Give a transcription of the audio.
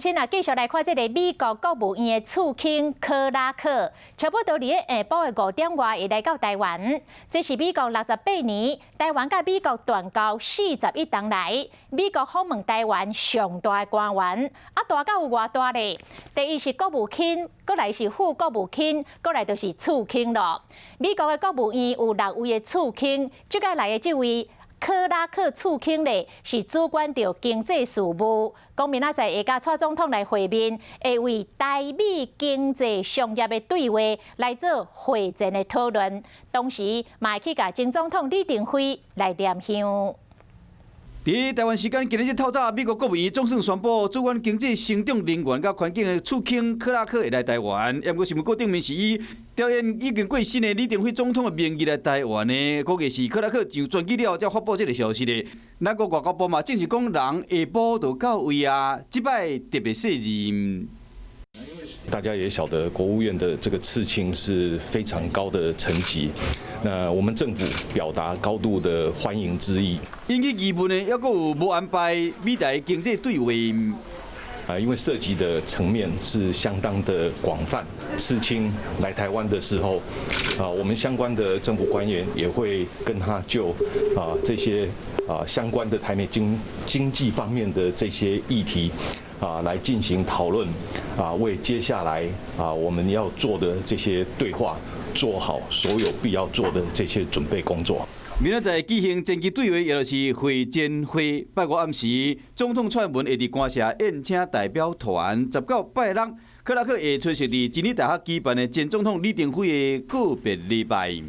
先啊，繼續來看這个美國國務院的次卿柯拉克，差不多佇咧下晡的5點外會來到台灣。這是美國68年台灣佮美國斷交41冬來，美國訪問台灣上大的官員，啊大到有偌大咧？第一是國務卿，閣來是副國務卿，閣來就是次卿囉。美國的國務院有六位的次卿，這擺來的這位柯拉克次卿咧，是主管著經濟事務，講明仔載會佮蔡總統來會面，會為台美經濟商業的對話來做會前的討論，同時嘛會去共前總統李登輝來念香。佇台灣時間今仔日透早，美國國務院總算宣布，主管經濟成長、能源佮環境的次卿柯拉克會來台灣。毋過新聞稿頂面是以弔唁已經過身的李登輝總統的名義來台灣的，估計是柯拉克上專機了後才發布這个消息的。咱國外交部嘛，證實講人下晡就到位啊，這擺特別卸任。大家也曉得，國務院的這個次卿是非常高的層級。那我們政府表達高度的歡迎之意。引起疑問的，猶閣有無安排美台經濟對話？啊，因為涉及的層面是相當的廣泛。次卿來台灣的時候，啊，我們相關的政府官員也會跟他就啊這些啊相關的台美經濟方面的這些議題啊，來進行討論，啊，為接下來啊我們要做的這些對話做好所有必要做的這些準備工作。明仔載舉行前期對話，也就是會前會。拜五暗時，總統蔡英文會佇官舍宴請代表團。19拜六，柯拉克會出席佇真理大學舉辦的前總統李登輝的告別禮拜。